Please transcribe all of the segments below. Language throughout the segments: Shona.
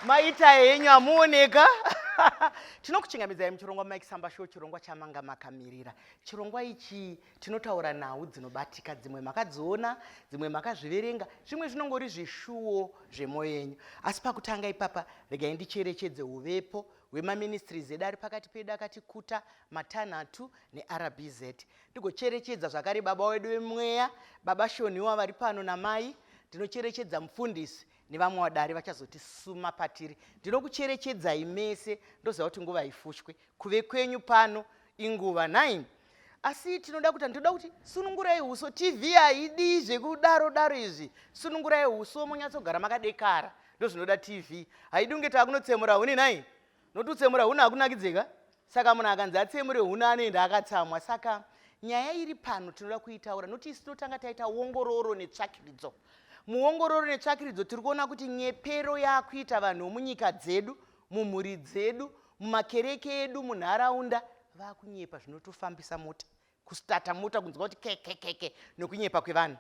Maita henyu amuoneka. Tinokuchingamidzai muchirongwa Mike Samba Show, chirongwa chamanga makamirira. Chirongwa ichi tinotaura nhau dzinobatika, dzimwe makadziona, dzimwe makazviverenga, zvimwe zvinongori zvishuwo zvemwoyo yenyu. Asi pakutanga ipapa regai ndicherechedze uvepo hwemaministries edu ari pakati pedu akatikuta matanhatu neRBZ. Ndigocherechedza zvakare baba wedu vemweya, baba Shoniwa vari pano namai. Ndinocherechedza mufundisi nevamwe vadare vachazotisuma patiri. Ndinokucherechedzai mese, ndoziva kuti nguva haifushwe. Kuve kwenyu pano inguva nhai. Asi tinoda kuti ndinoda kuti sunungurai uso. TV haidi zvekudaro daro izvi. Sunungurai uso monyatsogara makadekara. Ndozvinoda TV. Haidi kunge takunotsemura huni nhai. Nokuti kutsemura huni hakunakidzeka. Saka munhu akanzi atsemure huni anoenda akatsamwa. Saka nyaya iri pano tinoda kuitaura nokuti isu tinotanga taita ongororo netsvakiridzo. Muongororo netsvakiridzo tiri kuona kuti nyepero yakuita vanhu vomunyika dzedu, mumhuri dzedu, mumakereke edu, munharaunda, vakunyepa zvinotofambisa mota, kustata mota, kunzwa kuti kekekeke nokunyepa kwevanhu.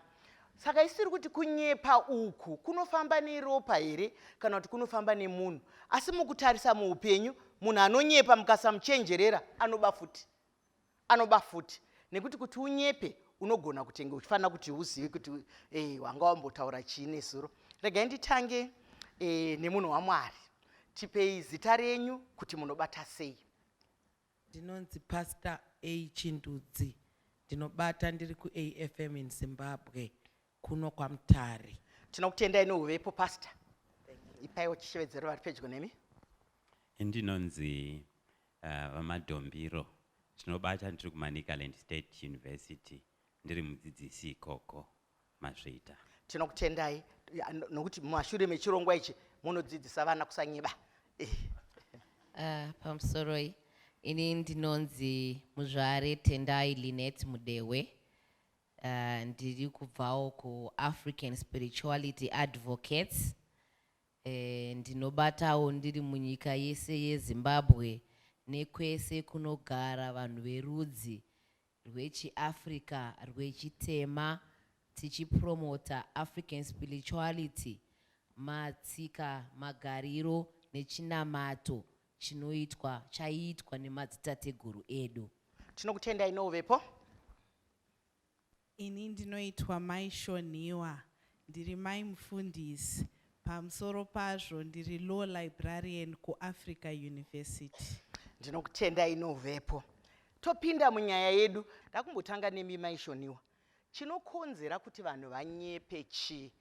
Saka isu tiri kuti kunyepa uku kunofamba neropa here kana kuti kunofamba nemunhu? Asi mukutarisa muupenyu, munhu anonyepa mukasamuchenjerera anoba futi. Anoba futi nekuti kuti unyepe unogona kutenge uchifanira kuti uzive kuti eh, wanga wambotaura chii nezuro. Regai nditange eh, nemunhu waMwari. Tipei zita renyu kuti munobata sei. Ndinonzi Pastor A Chindudzi, ndinobata ndiri kuAFM in Zimbabwe kuno kwaMutare. Tinokutendai neuvepo Pastor. Ipaiwo chishevedzero vari pedyo nemi. Ndinonzi uh, VaMadombiro, ndinobata ndiri kuManicaland State University, ndiri mudzidzisi ikoko. Mazviita. Tinokutendai nokuti mumashure mechirongwa ichi munodzidzisa vana kusanyeba. Eh. Pamusoroi, ini ndinonzi Muzvare Tendai Lynette Mudewe. Ndiri kubvawo kuAfrican Spirituality Advocates. Ndinobatawo ndiri munyika yese yeZimbabwe nekwese kunogara vanhu verudzi rwechiAfrica rwechitema tichipromota African spirituality, matsika, magariro nechinamato chinoitwa chaiitwa nemadzitateguru edu. Tinokutendai nouvepo. Ini ndinoitwa Mai Shonhiwa, ndiri mai mufundisi. Pamusoro pazvo ndiri law librarian kuAfrica University. Ndinokutendai nouvepo. Topinda munyaya yedu. Ndakumbotanga nemi Mai Shoniwa. Chinokonzera kuti vanhu vanyepe chii?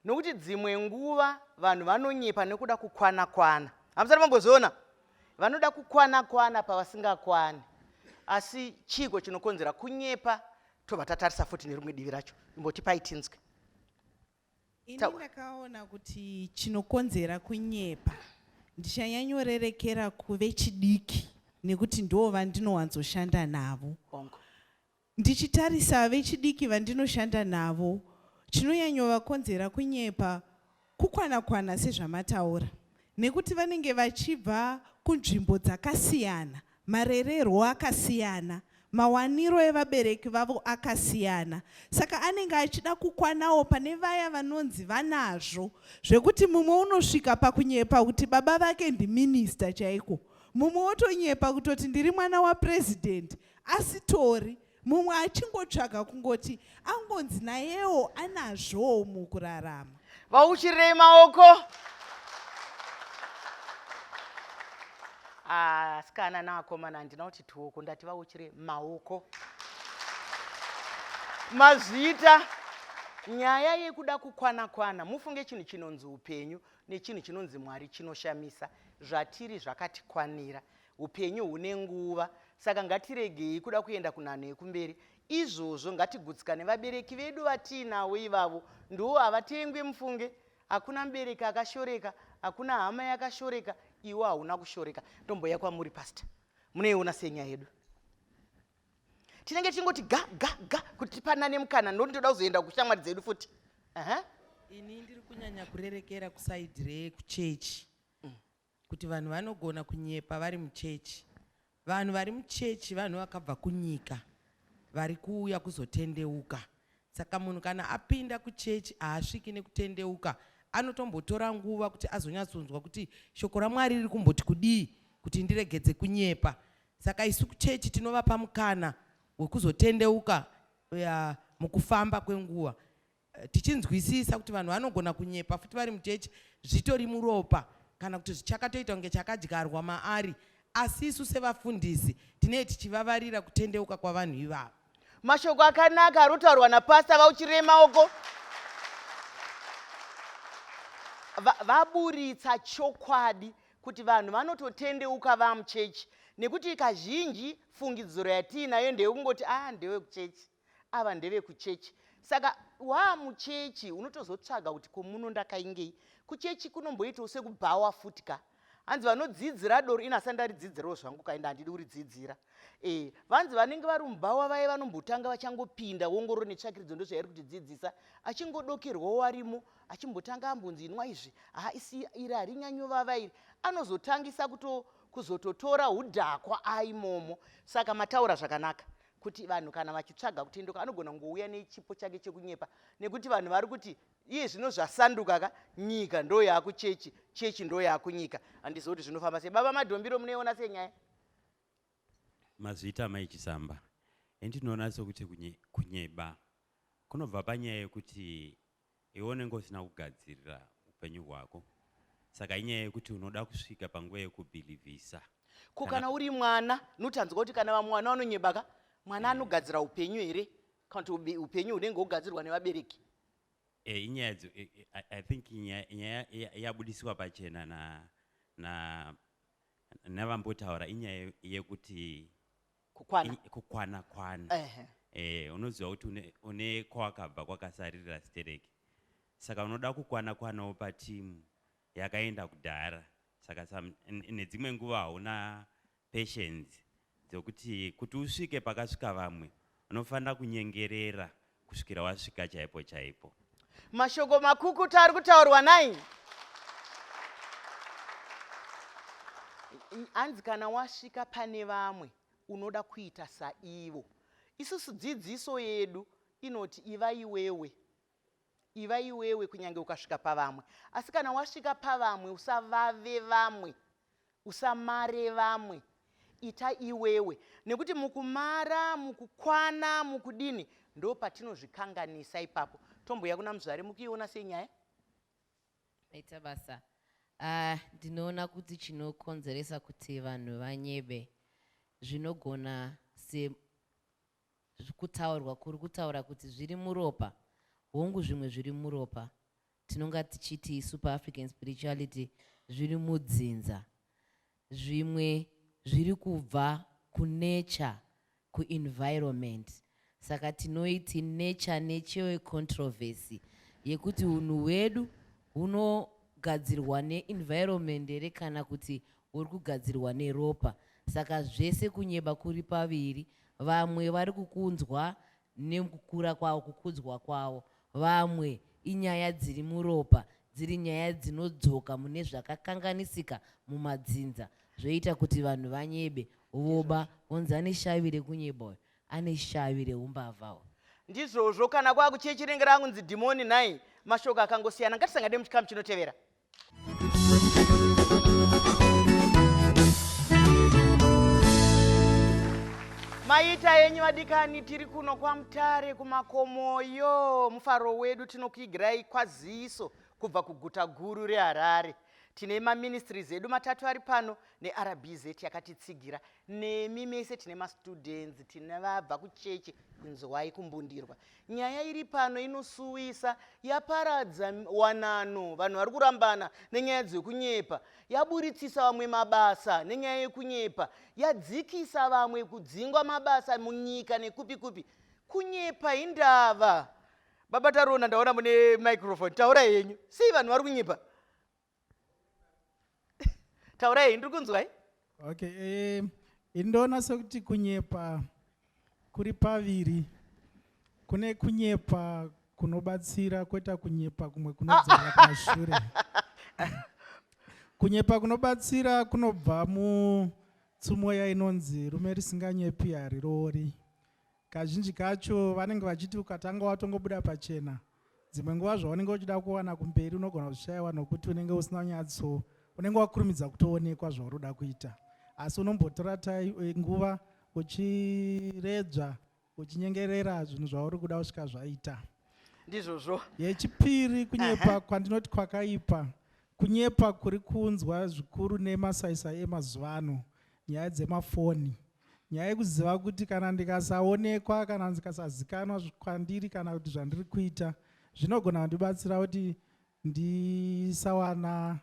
Nokuti dzimwe nguva vanhu vanonyepa nekuda kukwana kwana. Hamusati mambozviona? Vanoda kukwana kwana pavasingakwani. Asi chiiko chinokonzera kunyepa? Tobva tatarisa futi nerimwe divi racho. Imbotipai tinzwe. Ini ndakaona kuti chinokonzera kunyepa ndichanyanyorerekera kuvechidiki nekuti ndo vandinowanzoshanda navo. Ndichitarisa vechidiki vandinoshanda navo, chinonyanyovakonzera kunyepa kukwana-kwana sezvamataura nekuti vanenge vachibva kunzvimbo dzakasiyana, marererwo akasiyana, mawaniro evabereki vavo akasiyana. Saka anenge achida kukwanawo pane vaya vanonzi vanazvo zvekuti mumwe unosvika pakunyepa kuti baba vake ndiminista chaiko, mumwe otonyepa kutoti ndiri mwana wapresident asitori, mumwe achingotsvaga kungoti angonzi nayewo anazvowo mukurarama. Vauchirirei maoko. Asikana naakomana handina kuti tuoko, ndati vauchire maoko. Mazvita. Nyaya yekuda kukwana kwana, mufunge chinhu chinonzi upenyu nechinhu chinonzi Mwari chinoshamisa. Zvatiri zvakatikwanira. Upenyu hune nguva saka ngatiregei kuda kuenda kunhanho yekumberi. Izvozvo ngatigutsikane vabereki vedu vatiinavo ivavo ndivo havatengwe mufunge. Hakuna mubereki akashoreka, hakuna hama yakashoreka, iwe hauna kushoreka. Ndomboya kwamuri pastor. Munoiona sei nyaya yedu? Tinenge tichingoti ga ga ga kuti tipanane mukana ndokuti ndoda kuzoenda kushamwari dzedu futi. Uh-huh. Ini ndiri kunyanya kurerekera kusaidhi rekuchechi. Kuti vanhu vanogona kunyepa vari muchechi. Vanhu vari muchechi vanhu vakabva kunyika vari kuuya kuzotendeuka. Saka munhu kana apinda kuchechi haasviki nekutendeuka Anotombotora nguva kuti azonyatsonzwa kuti shoko raMwari riri kumboti kudii kuti ndiregedze kunyepa. Saka isu kuchechi tinovapa mukana wekuzotendeuka mukufamba kwenguva, tichinzwisisa kuti vanhu vanogona kunyepa futi vari muchechi, zvitori muropa kana kuti zvichakatoita kunge chakadyarwa maari. Asi isu sevafundisi tinee tichivavarira kutendeuka kwavanhu ivava. Mashoko akanaka ari kutaurwa napasta vauchiremaoko. Vaburitsa chokwadi kuti vanhu vanototendeuka vamuchechi, nekuti kazhinji fungidziro yatiinayo ndeyekungoti a ah, ndewekuchechi, ava ndevekuchechi. Saka waamuchechi unotozotsvaga kuti komuno ndakaingei kuchechi. Kunomboitawo sekubhawa futi ka. Hanzi vanodzidzira doro, ini asati ndaridzidzirawo zvangu kaenda, handidi kuridzidzira. Vanzi vanenge vari mubhawa vaye vanombotanga vachangopinda ongororo netsvakiridzo ndozvairi kutidzidzisa, achingodokerwawo warimo, achimbotanga ambonzi inwa izvi, ha isi iri harinyanyovava iri, anozotangisa kuto kuzototora udhakwa aimomo. Saka mataura zvakanaka kuti vanhu kana vachitsvaga kutendoka anogona kungouya nechipo chake chekunyepa, nekuti vanhu vari kuti iye zvino zvasanduka ka, nyika ndo yakuchechi, chechi ndo yakunyika. Handizivi kuti zvinofamba sei. Baba Madhombiro, munoiona senyaya? Mazviita, Mai Chisamba. Endinoona sekuti kunyeba kunobva panyaya yekuti iwe unenge usina kugadzirira upenyu hwako, saka inyaya yekuti unoda kusvika panguva yekubhilivhisa. Ko kana uri mwana, notanzwa kuti kana vamwe vana vanonyeba ka, mwana anogadzira upenyu here kana kuti upenyu hunenge hwogadzirwa nevabereki? Inyaya I think nyaya yabudiswa pachena na navambotaura inyaya yekuti kukwana. Kukwana kwana. Unoziva kuti une kwawakabva kwakasaririra stereki, saka unoda kukwana kwanawo patimu yakaenda kudhara. Saka nedzimwe nguva hauna patience dzekuti kuti usvike pakasvika vamwe, unofanira kunyengerera kusvikira wasvika chaipo chaipo. Mashoko makukuta ari kutaurwa nai. Hanzi kana wasvika pane vamwe unoda kuita saivo. Isusu dzidziso yedu inoti iva iwewe, iva iwewe kunyange ukasvika pavamwe. Asi kana wasvika pavamwe usavave vamwe, usamare vamwe, ita iwewe, nekuti mukumara, mukukwana, mukudini ndo patinozvikanganisa ipapo. Tomboya kuna Muzvare, mukuiona senyaya? Maita basa. Ndinoona kuti chinokonzeresa kuti vanhu vanyebe zvinogona se kutaurwa kuri kutaura kuti zviri muropa. Hongu, zvimwe zviri muropa, tinonga tichiti isu paAfrican spirituality zviri mudzinza. Zvimwe zviri kubva kunature, kuenvironment, saka tinoiti nature nature controversy yekuti unhu hwedu hunogadzirwa neenvironment here kana kuti huri kugadzirwa neropa. Saka zvese kunyeba kuri paviri. Vamwe vari kukunzwa nekukura kwavo, kukudzwa kwavo. Vamwe inyaya dziri muropa, dziri nyaya dzinodzoka mune zvakakanganisika mumadzinza, zvoita kuti vanhu vanyebe, voba, vonzi ane shavi rekunyeba uyu, ane shavi reumbavha uyu. Ndizvozvo, kana kwakuchechi rinenge rakunzi dhimoni nhai. Mashoko akangosiyana. Ngatisangane muchikamu chinotevera. Maita enyu vadikani, tiri kuno kwaMutare kumakomoyo. Mufaro wedu tinokuigirai kwaziso kubva kuguta guru reHarare. Tine maministries edu matatu ari pano neRBZ yakatitsigira, nemi mese. Tine mastudents, tine vabva kuchechi. Inzwai kumbundirwa. Nyaya iri pano inosuwisa, yaparadza wanano, vanhu vari kurambana nenyaya dzekunyepa, yaburitsisa vamwe mabasa nenyaya yekunyepa, yadzikisa vamwe kudzingwa mabasa munyika nekupi kupi. Kunyepa indava. Baba Tarona, ndaona mune microphone, taurai henyu. Sei vanhu vari kunyepa? Taurai henyu, ndiri kunzwai. Okay, indoona sekuti kunyepa kuri paviri. Kune kunyepa kunobatsira, kweta kunyepa kumwe kunodzorera kumashure. Kunyepa kunobatsira kunobva mutsumo yainonzi rume risinganyepi hariroori. Kazhinji kacho vanenge vachiti ukatanga watongobuda pachena. Dzimwe nguva zvaunenge uchida kuwana kumberi unogona kuzvishayiwa nokuti unenge usina kunyatso, unenge wakurumidza kutoonekwa zvauri kuda kuita. Asi unombotora eh, nguva uchiredzva, uchinyengerera zvinhu zvauri kuda kusvika zvaita. Ndizvozvo. Yechipiri, kunyepa kwandinoti kwakaipa, kunyepa kuri kuunzwa zvikuru nemasaisai emazuva ano, nyaya dzemafoni. Nyaya yekuziva kuti kana ndikasaonekwa kana ndikasazikanwa kwandiri kana kuti zvandiri kuita zvinogona kundibatsira kuti ndisawana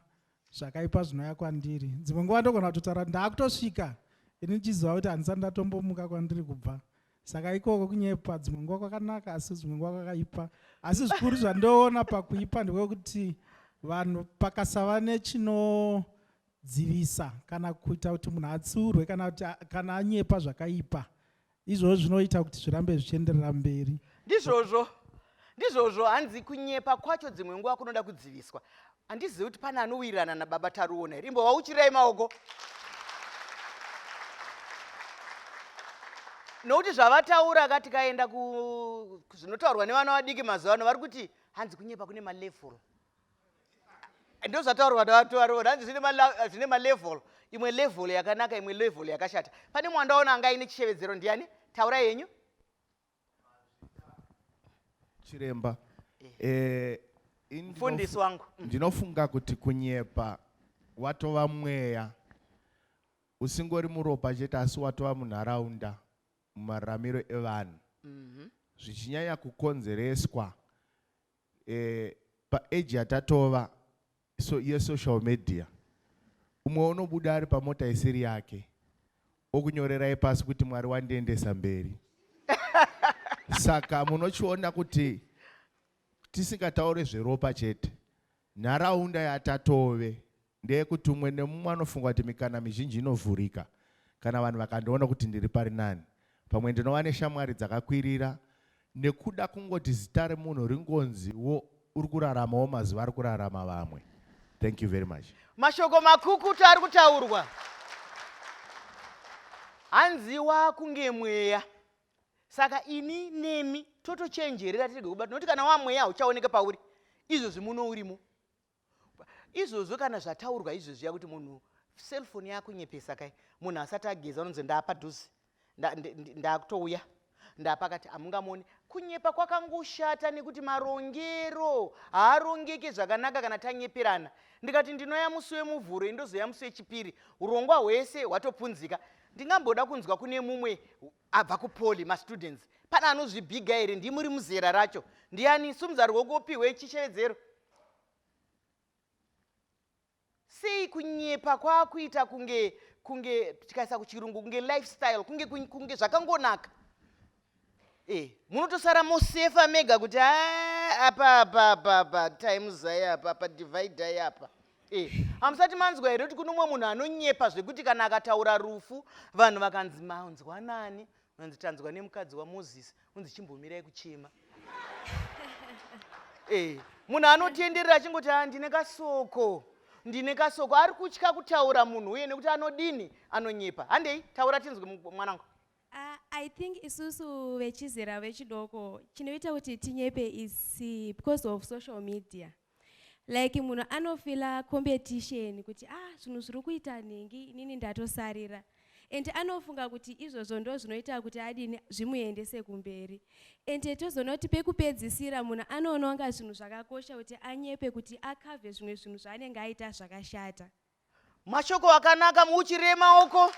zvakaipa zvinouya kwandiri. Dzimwe nguva ndogona kutotaura kuti ndaakutosvika ini ndichiziva kuti handisati ndatombomuka kwandiri kubva. Saka ikoko kunyepa dzimwe nguva kwakanaka asi dzimwe nguva kwakaipa. Asi zvikuru zvandoona pakuipa ndewekuti vanhu pakasava nechinodzivisa kana kuita kuti munhu atsiurwe kana kuti kana anyepa zvakaipa, izvozvo zvinoita kuti zvirambe zvichienderera mberi. Ndizvozvo, ndizvozvo. Hanzi kunyepa kwacho dzimwe nguva kunoda kudziviswa. Handizivi kuti pane anowirirana nababa Taruona here. Imbovauchirai maoko. Nokuti zvavataura ka tikaenda kuzvinotaurwa nevana vadiki mazuva ano, vari kuti hanzi kunyepa kune malevel. Ndozvataurwa navataruona, hanzi zvine malevel, imwe level yakanaka, imwe level yakashata. Pane mwandaona anga aine chishevedzero, ndiani? Taurai henyu. Chiremba. Mfundisi wangu. Ndinofunga kuti kunyepa watova mweya usingori muropa chete, asi watova munharaunda, mumararamiro evanhu, zvichinyanya kukonzereswa paage yatatova so yesocial media. Umwe unobuda ari pamota isiri yake, okunyorerai pasi kuti Mwari wandiendesa mberi. Saka munochiona kuti tisingataure zveropa chete, nharaunda yatatove ndeyekuti umwe nemumwe anofunga kuti mikana mizhinji inovhurika kana vanhu vakandiona kuti ndiri pari nani. Pamwe ndinova neshamwari dzakakwirira nekuda kungoti zita remunhu ringonziwo uri kuraramawo mazuva ari kurarama vamwe. Thank you very much. Mashoko makukutu ari kutaurwa. Hanzi wakunge mweya. Saka ini nemi totochenjerera tirege kubata, nokuti kana wamweya hauchaoneka pauri. Izvozvi muno urimo. Izvozvo kana zvataurwa izvozviya kuti munhu cellphone yakunyepesa kai, munhu asati ageza unonzi ndaapadhuze, ndakutouya, ndapakati, hamungamuoni. Kunyepa kwakangoshata nekuti marongero haarongeke zvakanaka kana tanyeperana. Ndikati ndinoya musi weMuvhuro, indozoya musi wechipiri, urongwa hwese hwatopunzika. Ndingamboda kunzwa kune mumwe abva kupoli, mastudents, pane anozvibhiga here? Ndimuri muzera racho, ndiani? Sumudza ruoko upihwe chishevedzero. Sei kunyepa kwakuita kunge tikaisa kuchirungu kunge lifestyle, kunge zvakangonaka? Munotosara mosefa mega kuti apa apa apa apa times apa apa divide apa. Hamusati manzwa here kuti kune umwe munhu anonyepa zvekuti kana akataura rufu vanhu vakanzi manzwa nani, vanzi tanzwa nemukadzi waMoses, unzi chimbomirai kuchema. Munhu anotenderera achingoti ndine kasoko, ndine kasoko, ari kutya kutaura munhu uye nekuti anodini, anonyepa. Handei, taura tinzwe mwanangu. I think isusu vechizera vechidoko chinoita kuti tinyepe is because of social media. Like munhu anofila competition kuti zvinhu zviri kuita nhingi, inini ndatosarira. And anofunga kuti izvozvo ndo zvinoita kuti adini, zvimuendese kumberi. And tozoona kuti pekupedzisira munhu anoona kunga zvinhu zvakakosha kuti anyepe kuti akavhe zvimwe zvinhu zvaanenge aita zvakashata. Mashoko akanaka, muuchirei maoko.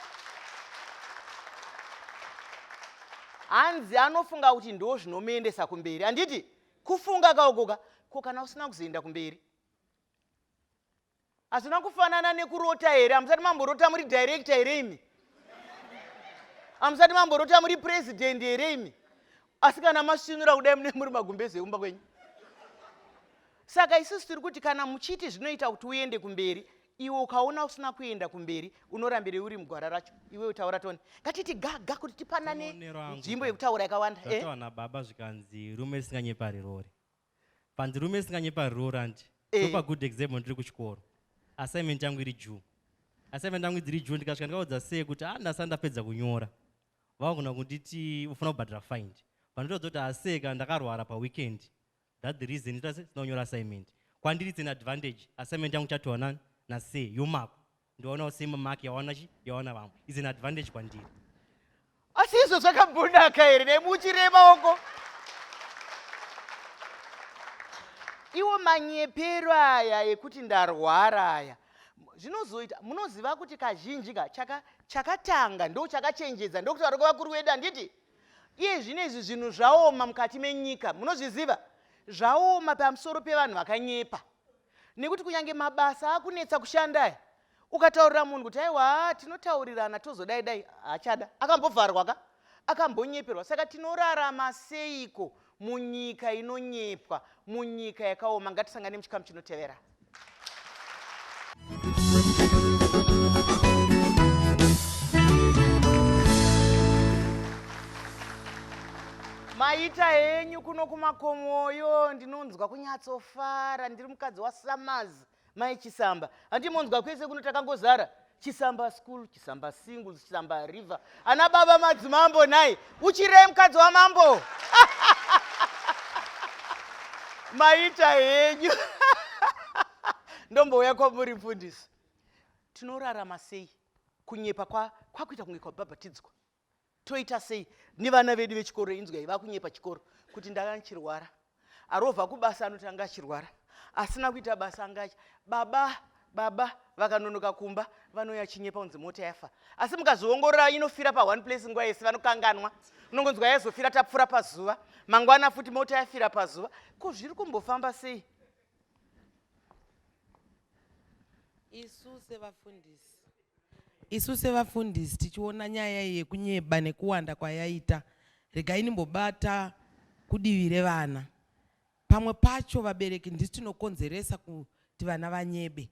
Hanzi anofunga kuti ndo zvinomuendesa kumberi. Handiti kufunga kaukoka ko kana usina kuzoenda kumberi? Hazvina kufanana nekurota here? Hamusati mamborota muri director here imi? Hamusati mamborota muri president here imi? Asi kana masvinura kudai mune muri magumbezi ekumba kwenyu. Saka isusu tiri kuti kana muchiti zvinoita kuti uende kumberi, iwe ukaona usina kuenda kumberi unorambirei uri mugwara racho? Iwe utaura tone. Ngatiti ga ga kuti tipanane Maonero angu nzvimbo ka. yekutaura yakawanda. Zvataura nababa zvikanzi rume risinganyepa rirori. Panzi rume risinganyepa rirori anti. Ndopa good example, ndiri kuchikoro. Assignment yangu iri due. Assignment yangu iri due, ndikasvika ndikaudza sei kuti ndasati ndapedza kunyora. Vagona kunditi ufuna kubhadhara fine. Pandinoudza kuti aseka ndakarwara pa weekend. That the reason ita sina kunyora assignment. Kwandiri it's an advantage. Assignment yangu chatorwa nani? Nasir yomakwa. Ndionawo same mark yawana chi yawana vamwe. Is an advantage kwandiri. Asi izvo zvakambonaka here nemuchire maoko? Iwo manyepero aya ekuti ndarwara aya zvinozoita munoziva kuti kazhinji ka chakatanga ndo chakachenjedza ndokutaura kwevakuru vedu handiti iye zvino izvi zvinhu zvaoma mukati menyika munozviziva zvaoma pamusoro pevanhu vakanyepa nekuti kunyange mabasa akunetsa kushanda aya ukataurira munhu kuti aiwa tinotaurirana tozodai dai haachada akambovharwa ka akambonyeperwa saka tinorarama seiko munyika inonyepwa munyika yakaoma ngatisangane muchikamu chinotevera maita henyu kuno kumakomoyo ndinonzwa kunyatsofara ndiri mukadzi wasamaz mai chisamba handimonzwa kwese kuno takangozara chisamba school chisamba singles chisamba river ana baba madzimambo nhai uchirei mukadzi wamambo maita henyu ndombouya kwamuri mfundisi tinorarama sei kunyepa kwakuita kunge kwabhabhatidzwa toita sei nevana vedu vechikoro inzwai vakunyepa chikoro kuti ndanga ndichirwara arovha kubasa anoti anga achirwara asina kuita basa anga baba baba vakanonoka kumba vanouya chinyepa kunzi mota yafa asi mukazviongorora inofira paone place nguva yese vanokanganwa unongonzwa yaizofira tapfuura pazuva mangwana futi mota yafira pazuva ko zviri kumbofamba sei isu sevafundisi Isu sevafundisi tichiona nyaya iyi yekunyeba nekuwanda kwayaita, regai ndimbobata kudivi revana. Pamwe pacho vabereki ndisu tinokonzeresa kuti vana vanyebe.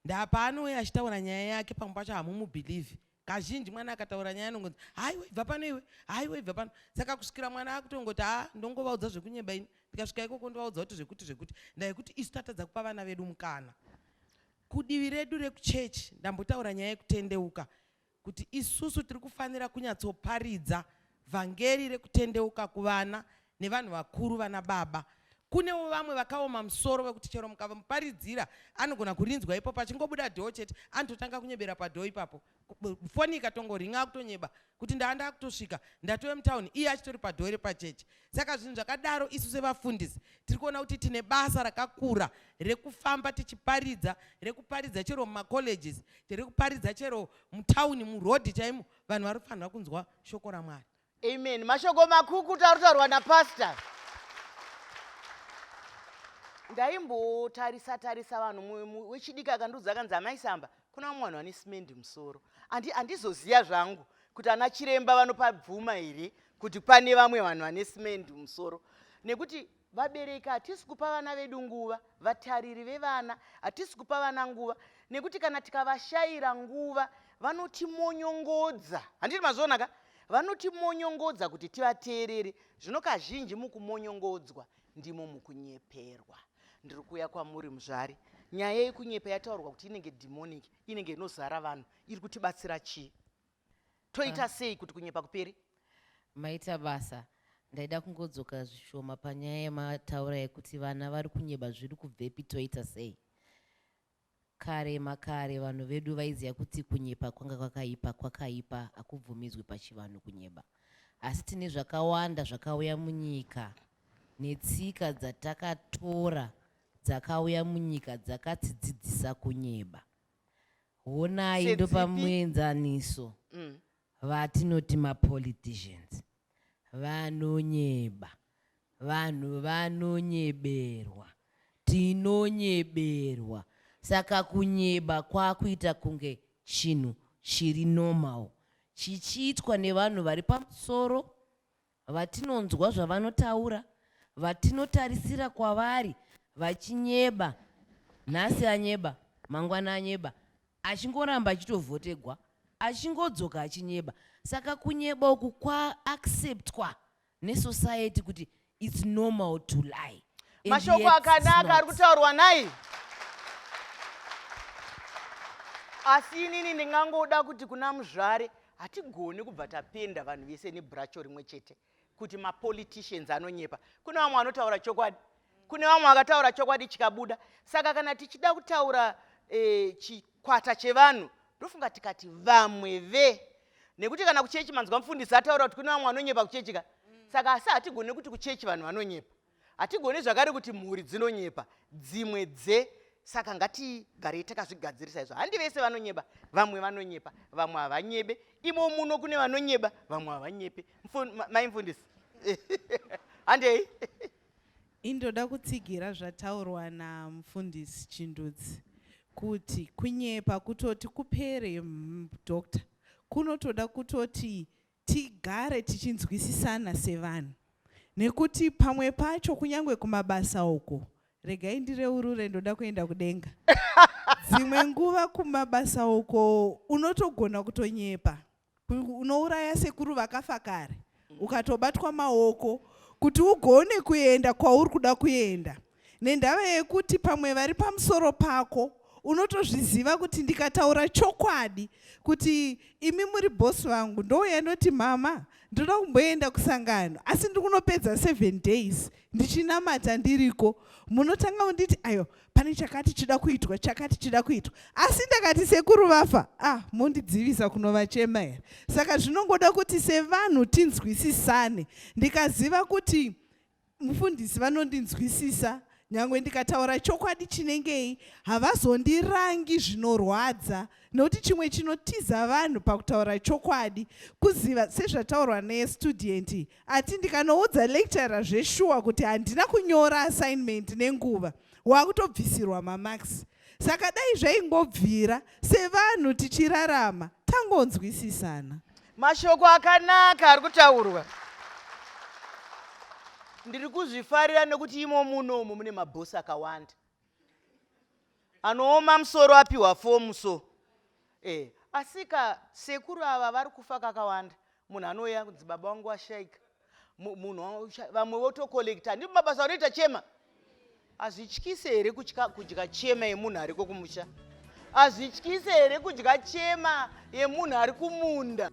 Ndaa paanouya achitaura nyaya yake pamwe pacho hamumubhilivhi. Kazhinji mwana akataura nyaya anongonzi haiwe ibva pano iwe, haiwe ibva pano. Saka kusvikira mwana akutongoti haa ndongovaudza zvekunyeba ini, ndikasvika ikoko ndovaudza kuti zvekuti zvekuti. Ndaa yekuti isu tatadza kupa vana vedu mukana. Kudivi redu rekuchechi ndambotaura nyaya yekutendeuka kuti isusu tiri kufanira kunyatsoparidza vhangeri rekutendeuka kuvana nevanhu vakuru vana baba. Kunewo vamwe vakaoma musoro vekuti chero mukavamuparidzira anogona kurinzwa ipo pachingobuda dhoo chete anototanga kunyebera padhoo ipapo. Foni ikatongoringa akutonyeba kuti ndaa ndakutosvika ndatove mutown iye achitori padhoo repachechi. Saka zvinhu zvakadaro isu sevafundisi tiri kuona kuti tine basa rakakura rekufamba tichiparidza, rekuparidza chero mumacolleges, rekuparidza chero mutown, muroad chaimo, vanhu vari kufanira kunzwa shoko raMwari. Amen. Mashoko makukutu ari kutaurwa napastor. Ndaimbotarisa tarisa vanhu wechidiki akandiudza akanzi amai Samba kuna vamwe vanhu vane simendi musoro. Andizoziya zvangu kuti ana chiremba vanopabvuma here kuti pane vamwe vanhu vane simendi musoro nekuti vabereki hatisi kupa vana vedu nguva vatariri vevana hatisi kupa vana nguva nekuti kana tikavashayira nguva vanotimonyongodza handiti mazviona ka vanotimonyongodza kuti tivateerere zvino kazhinji mukumonyongodzwa ndimo mukunyeperwa ndiri kuuya kwamuri muzvari nyaya yekunyepa yataurwa kuti inenge demonic inenge inozara vanhu iri kutibatsira chii toita ah. sei kuti kunyepa kupere maita basa ndaida kungodzoka zvishoma panyaya yemataura yekuti vana vari kunyeba zviri kubvepi toita sei kare makare vanhu vedu vaiziva kuti kunyepa kwanga kwakaipa kwakaipa hakubvumidzwi pachivanhu kunyeba asi tine zvakawanda zvakauya munyika netsika dzatakatora dzakauya munyika dzakatidzidzisa kunyeba Honai Sedzipi? ndopamuenzaniso vatinoti mapoliticians vanonyeba vanhu vanonyeberwa tinonyeberwa saka kunyeba kwakuita kunge chinhu chiri normal chichiitwa nevanhu vari pamusoro vatinonzwa zvavanotaura, vatinotarisira kwavari vachinyeba, nhasi anyeba, mangwana anyeba, achingoramba achitovhotegwa, achingodzoka achinyeba. Saka kunyeba uku kwaacceptwa nesociety kuti it's normal to lie. And Mashoko yet it's akanaka ari not. kutaurwa nhai. Asi inini ndingangoda kuti kuna Muzvare hatigoni kubva tapenda vanhu vese nebhuracho rimwe chete kuti mapoliticians anonyepa. Kune vamwe vanotaura chokwadi. Kune vamwe vakataura chokwadi chikabuda. Saka kana tichida kutaura e, chikwata chevanhu, ndofunga tikati vamwe ve, nekuti kana kuchechi manzwa mufundisi ataura kuti kune vamwe vanonyepa kuchechi ka. Saka asi hatigone kuti kuchechi vanhu vanonyepa, hatigoni zvakare kuti mhuri dzinonyepa, dzimwe dze. Saka ngatigarei takazvigadzirisa izvo. Handi vese vanonyeba, vamwe vanonyepa, vamwe havanyebe. Imo muno kune vanonyeba, vamwe havanyepe. Mai mufundisi, handei. Indoda kutsigira zvataurwa namufundisi Chindudzi kuti kunyepa kutoti kupere, doctor, kunotoda kutoti tigare tichinzwisisana sevanhu, nekuti pamwe pacho kunyange kumabasa uko, regai ndireurure, ndoda kuenda kudenga, dzimwe nguva kumabasa uko unotogona kutonyepa. Unouraya sekuru vakafa kare, ukatobatwa maoko kuti ugone kuenda kwauri kuda kuenda, nendava yekuti pamwe vari pamusoro pako unotozviziva kuti ndikataura chokwadi kuti imi muri bhosi vangu, ndouya ndoti, "Mama, ndoda kumboenda kusangano, asi ndiri kunopedza 7 days ndichinamata ndiriko," munotanga munditi, "Ayo, pane chakati chida kuitwa, chakati chida kuitwa." Asi ndakati sekuru vafa, ah, mondidzivisa kunovachema here? Saka zvinongoda kuti sevanhu tinzwisisane. Ndikaziva kuti mufundisi vanondinzwisisa, nyange ndikataura chokwadi chinengei, havazondirangi zvinorwadza, nekuti chimwe chinotiza vanhu pakutaura chokwadi kuziva, sezvataurwa nestudent ati, ndikanoudza lecturer zveshuwa kuti handina kunyora assignment nenguva, wakutobvisirwa mamarks. Saka dai zvaingobvira sevanhu tichirarama tangonzwisisana. Mashoko akanaka ari kutaurwa, ndiri kuzvifarira, nekuti imo munomu mune mabhosi akawanda anooma musoro apiwa fomu. So asika sekuru ava vari kufa kakawanda. Munhu anouya kunzi, "Baba vangu washaika." Munhu vamwe votocollecta, ndipo mabasa anoita chema. Hazvityise here kudya chema yemunhu ariko kumusha? Hazvityise here kudya chema yemunhu ari kumunda?